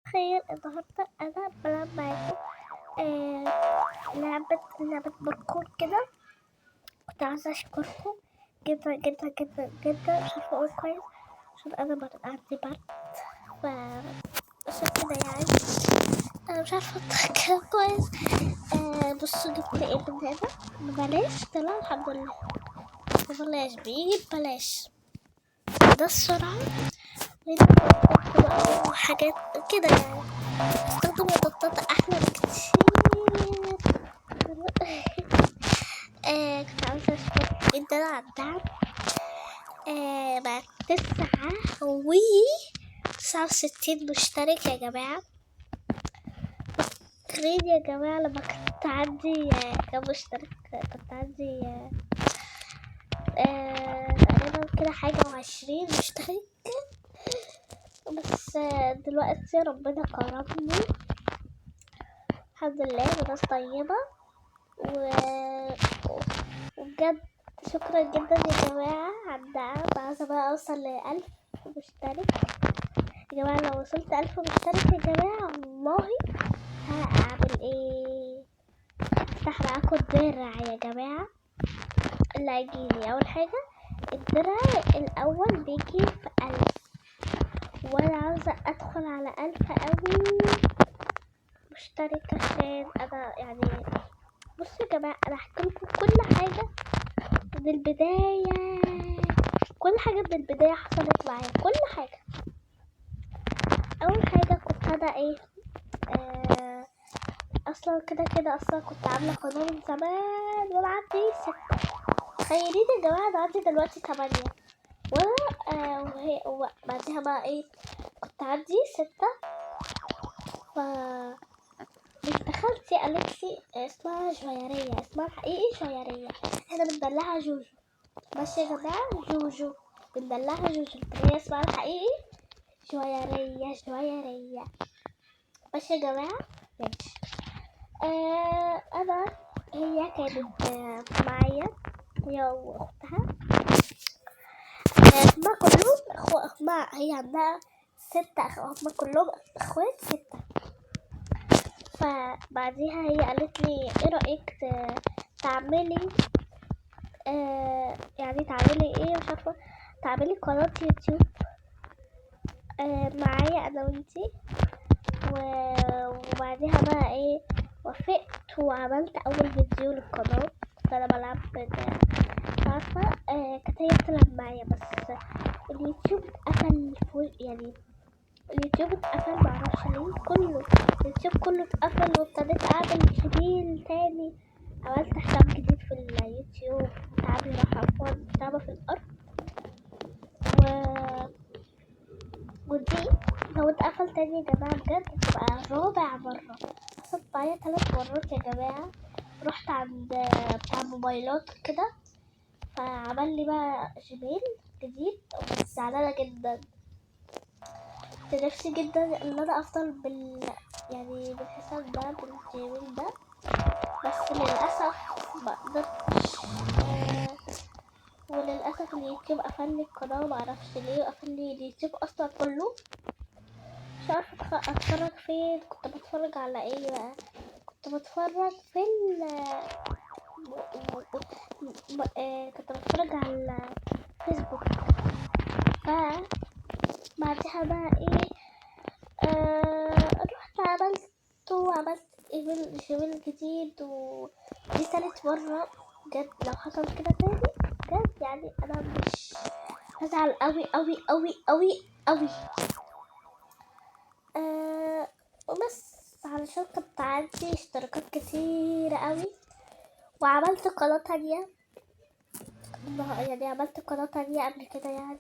تخيل النهاردة أنا بلعب معاكم لعبة باركور كده. كنت عايزة أشكركم جدا جدا جدا جدا، مش عارفة أقول كويس عشان أنا عندي برد، ف عشان كده يعني أنا مش عارفة أتكلم كويس. بصوا جبت إيه من هنا ببلاش، طلع الحمد لله ببلاش، بيجي ببلاش ده السرعة وحاجات كده يعني. استخدم النطاطة أحلى بكتير. كنت عاوزة أشكركم جدا على الدعم. بقى 69 مشترك يا جماعة. فاكرين يا جماعة لما كنت عندي كام مشترك؟ كنت عندي تقريبا كده حاجة وعشرين مشترك، بس دلوقتي ربنا كرمني الحمد لله بناس طيبة وبجد شكرا جدا يا جماعة على الدعم. عايزة بقى أوصل ل1000 مشترك يا جماعة. لو وصلت 1000 مشترك يا جماعة والله هعمل ايه؟ هفتح معاكم الدرع يا جماعة اللي هيجيلي. أول حاجة الدرع الأول بيجي في 1000، وأنا عاوزة أدخل على 1000 أوي مشترك عشان أنا يعني بصوا يا جماعة أنا هحكي لكم كل حاجة من البداية، كل حاجة من البداية حصلت معايا، كل حاجة. أول حاجة كنت أنا إيه، أصلا كده كده أصلا كنت عاملة قناة من زمان وأنا عندي 6. تخيلين يا جماعة أنا عندي دلوقتي 8، وهي وبعديها بقى إيه كنت عندي 6. ف بنت خالتي قالت لي اسمها جويرية، اسمها الحقيقي جويرية، احنا بندلعها جوجو. ماشي يا جماعة، جوجو بندلعها جوجو، هي اسمها الحقيقي جويرية، جويرية. ماشي يا جماعة، ماشي. أنا هي كانت معايا هي وأختها، هما كلهم هما هي عندها 6 هما كلهم اخوات 6. فبعديها هي قالت لي ايه رأيك تعملي، يعني تعملي ايه مش عارفة، تعملي قناة يوتيوب، معايا انا وانتي. وبعديها بقى ايه وافقت وعملت اول فيديو للقناة. كنت انا بلعب مش عارفة، كانت هي بتلعب معايا، بس اليوتيوب اتقفل فوق، يعني اليوتيوب اتقفل معرفش ليه، كله اليوتيوب كله اتقفل. وابتديت اعمل جيميل تاني، عملت حساب جديد في اليوتيوب وتعبي راح عفوا تعبى في الارض. ودي لو اتقفل تاني يا جماعة بجد تبقى رابع مرة، حصلت معايا 3 مرات يا جماعة. رحت عند بتاع موبايلات كده فعمل لي بقى جيميل جديد، بس زعلانة جدا، كنت نفسي جدا ان انا افضل بالحساب ده بالجيميل ده، بس للاسف ما قدرتش. وللاسف اليوتيوب قفل لي القناه وما اعرفش ليه، وقفل لي اليوتيوب اصلا كله، مش عارفه اتفرج فين. كنت بتفرج على ايه بقى؟ كنت بتفرج في ال كنت بتفرج على فيسبوك. ف بعدها بقى ايه، رحت وعملت ايميل جيميل جديد، ودي تالت مرة بجد. لو حصل كده تاني بجد انا مش هزعل قوي قوي قوي قوي قوي. وبس، علشان كنت عندي اشتراكات كتير قوي، وعملت قناة تانية، يعني عملت قناة تانية قبل كده يعني،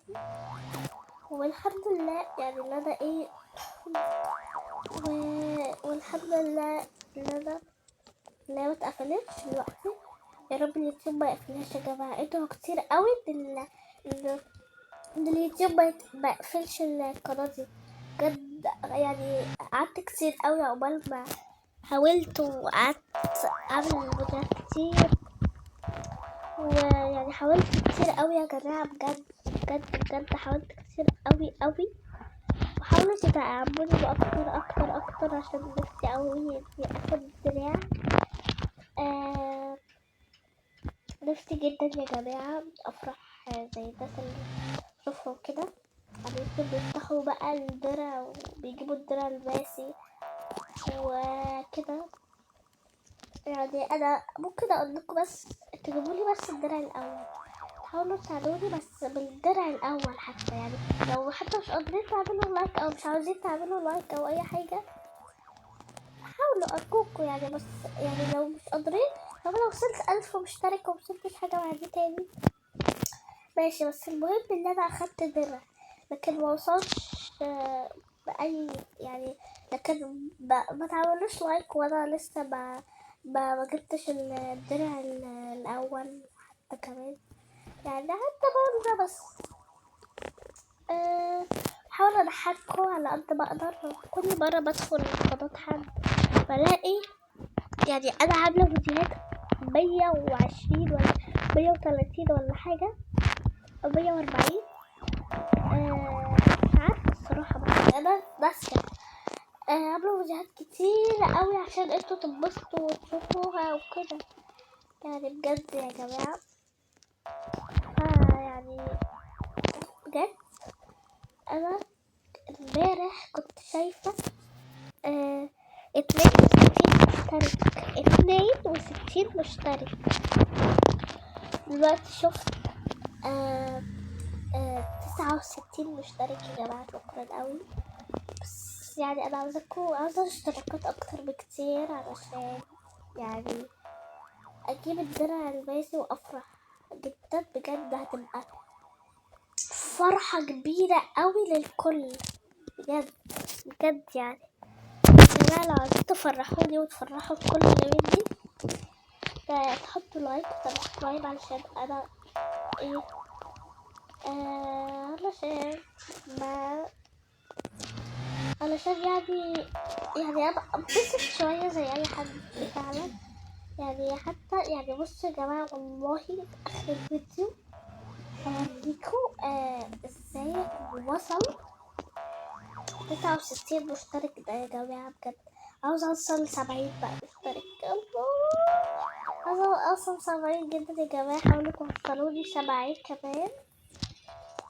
والحمد لله يعني اللي انا ايه، والحمد لله اللي انا لا ما اتقفلتش دلوقتي. يا رب اليوتيوب ما يقفلهاش يا جماعة، انتوا كتير قوي ان اليوتيوب ما يقفلش القناة دي بجد. قعدت كتير قوي عقبال ما حاولت وقعدت اعمل فيديوهات كتير، ويعني حاولت كتير قوي يا جماعة بجد بجد بجد، حاولت كتير قوي قوي. حاولوا تدعموني اكتر اكتر اكتر عشان نفسي اوي اني اخد دراع. نفسي جدا يا جماعة افرح زي الناس اللي بشوفهم كده على اليوتيوب، بيفتحوا بقى الدرع وبيجيبوا الدرع الماسي وكده. يعني انا ممكن اقول لكم بس تجيبوا لي بس الدرع الاول، حاولوا تساعدوني بس بالدرع الاول حتى، يعني لو حتى مش قادرين تعملوا like او مش عاوزين تعملوا like او اي حاجه، حاولوا ارجوكوا يعني. بس يعني لو مش قادرين، لو انا وصلت 1000 مشترك وموصلتش حاجه بعد تاني ماشي، بس المهم ان انا اخدت درع، لكن ما وصلش باي يعني، لكن ما تعملوش like وانا لسه ما جبتش الدرع الاول حتى كمان، يعني حتى برضه بس بحاول اضحككوا على قد ما اقدر. كل مرة بدخل قناة حد بلاقي يعني انا عاملة فيديوهات 120 ولا 130 ولا حاجة او 140، مش عارفة الصراحة، بس انا ناسية. عاملة فيديوهات كتير قوي عشان انتوا تنبسطوا وتشوفوها وكده، يعني بجد يا جماعة. يعني بجد انا امبارح كنت شايفة 62 مشترك، 62 مشترك. دلوقتي شفت 69 مشترك يا جماعة، شكرا قوي. بس يعني انا عاوزة اشتراكات اكتر بكتير علشان يعني اجيب الدرع الماسي وافرح جدا بجد، هتبقى فرحة كبيرة قوي للكل بجد بجد. يعني يا جماعة لو عايزين تفرحوني وتفرحوا الكل مني تحطوا like و subscribe علشان انا ايه، علشان ما علشان يعني ابقى انبسط شوية زي اي حد فعلا. يعني حتى يعني بصوا يا جماعة، والله في اخر الفيديو هوريكم ازاي وصل 69 مشترك ده يا جماعة. بجد عاوزة اوصل 70 بقى مشترك، الله عاوزة اوصل 70 جدا يا جماعة، حاولوا توصلوني 70 كمان،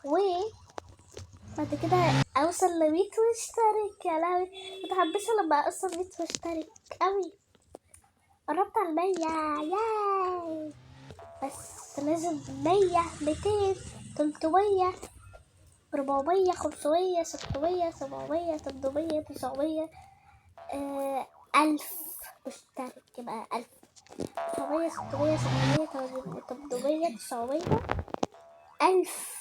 و بعد كده اوصل لمية مشترك. يا لهوي متحمسة لما اوصل 100 مشترك قوي، قربت على 100، ياي. بس لازم 100، 200، 300، 400، 500، 600، 700، 800، 900، 1000 مشترك، يبقى 1000، 900، 600، 700، 800، 900، 1000.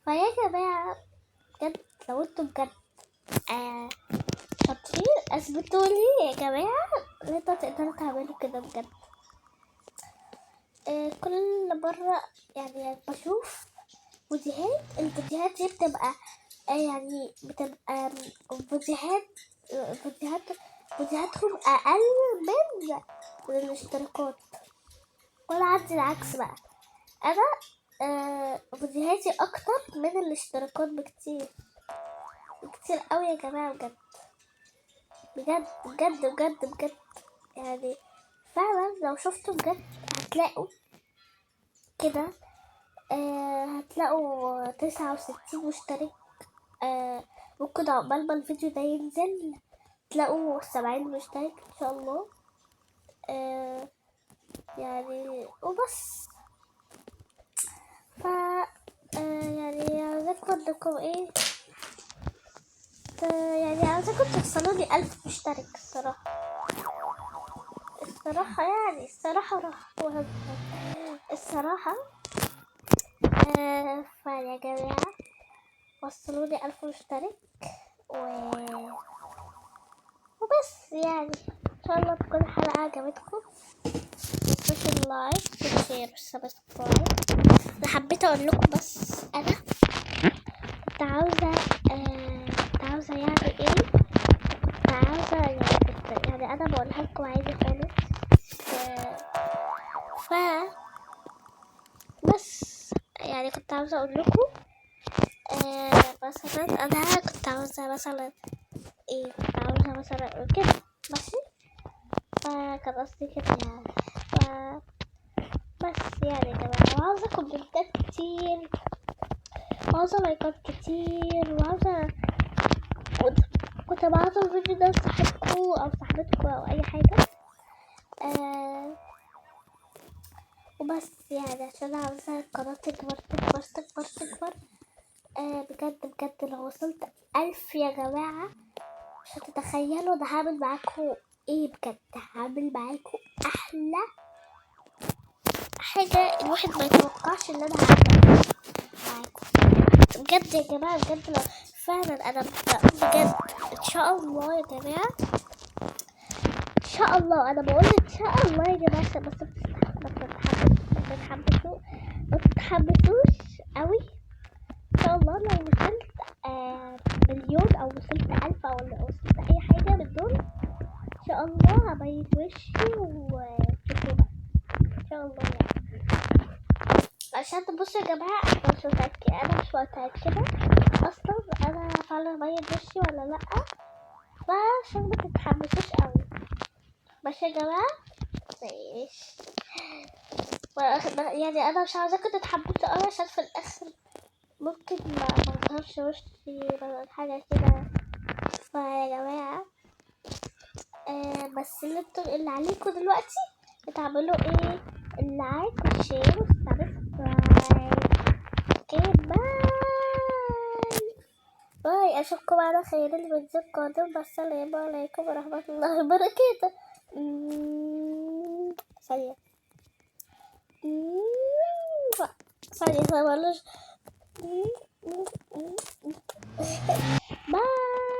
فيا جماعة بجد لو انتوا بجد شاطرين اثبتوا لي يا جماعة ان انتوا تقدروا تعملوا كده بجد. كل مرة يعني بشوف فيديوهات، الفيديوهات دي بتبقى يعني بتبقى فيديوهاتهم أقل من الاشتراكات، وأنا عندي العكس بقى، أنا فيديوهاتي أكتر من الاشتراكات بكتير بكتير قوي يا جماعة، بجد بجد بجد بجد بجد. يعني فعلا لو شفتوا بجد هتلاقوا كده، هتلاقوا 69 مشترك، ممكن عقبال ما الفيديو ده ينزل تلاقوا 70 مشترك ان شاء الله. يعني وبس. ف يعني عاوزاكم انكم ايه، يعني عاوزاكم توصلوني 1000 مشترك الصراحة، الصراحة يعني الصراحة راح الصراحة. فيا جماعة وصلوني 1000 مشترك وبس. يعني ان شاء الله تكون الحلقة عجبتكم، متنسوش ال like وال share وال subscribe. انا حبيت اقول لكم بس انا كنت عاوزة، كنت عاوزة يعني ايه، كنت عاوزة يعني كنت يعني انا بقولها لكم عادي خالص. ف بس يعني كنت عاوزة اقول لكم، مثلا انا كنت عاوزة مثلا ايه، كنت عاوزة مثلا كده ماشي، فكان قصدي كده يعني. بس يعني يا جماعة، وعاوزة كومنتات كتير، وعاوزة لايكات كتير، وعاوزة كنت بعت الفيديو ده لصاحبكو او صاحبتكو او اي حاجة. وبس يعني، عشان عاوزة القناة تكبر تكبر تكبر تكبر. بجد بجد لو وصلت 1000 يا جماعة مش هتتخيلوا انا هعمل معاكو ايه، بجد هعمل معاكو احلى حاجة الواحد ما يتوقعش ان انا هعملها معاكو بجد يا جماعة. بجد لو فعلا انا بجد ان شاء الله يا جماعة، ان شاء الله، انا بقول ان شاء الله يا جماعة، عشان بس ما تتحمسوش قوي. ان شاء الله لو وصلت 1,000,000 او وصلت 1000 او لو وصلت اي حاجة من دول، ان شاء الله هبيت وشي وتشوفوا بقى ان شاء الله يعني. عشان تبصوا يا جماعة، انا مش متأكدة، انا مش متأكدة اصلا انا فعلا هبيت وشي ولا لأ، فعشان ما تتحمسوش قوي. ماشي يا جماعة، ماشي. انا مش عاوزاكم تتحمسوا قوي عشان في الاخر ممكن ما اظهرش وشي ولا حاجة كده. فيا جماعة، بس اللي انتوا اللي عليكم دلوقتي بتعملوا ايه؟ اللايك والشير والسبسكرايب. okay، bye bye، اشوفكم على خير الفيديو القادم. والسلام عليكم ورحمة الله وبركاته. ثانية. ثانية، ثانية، معلش. باي.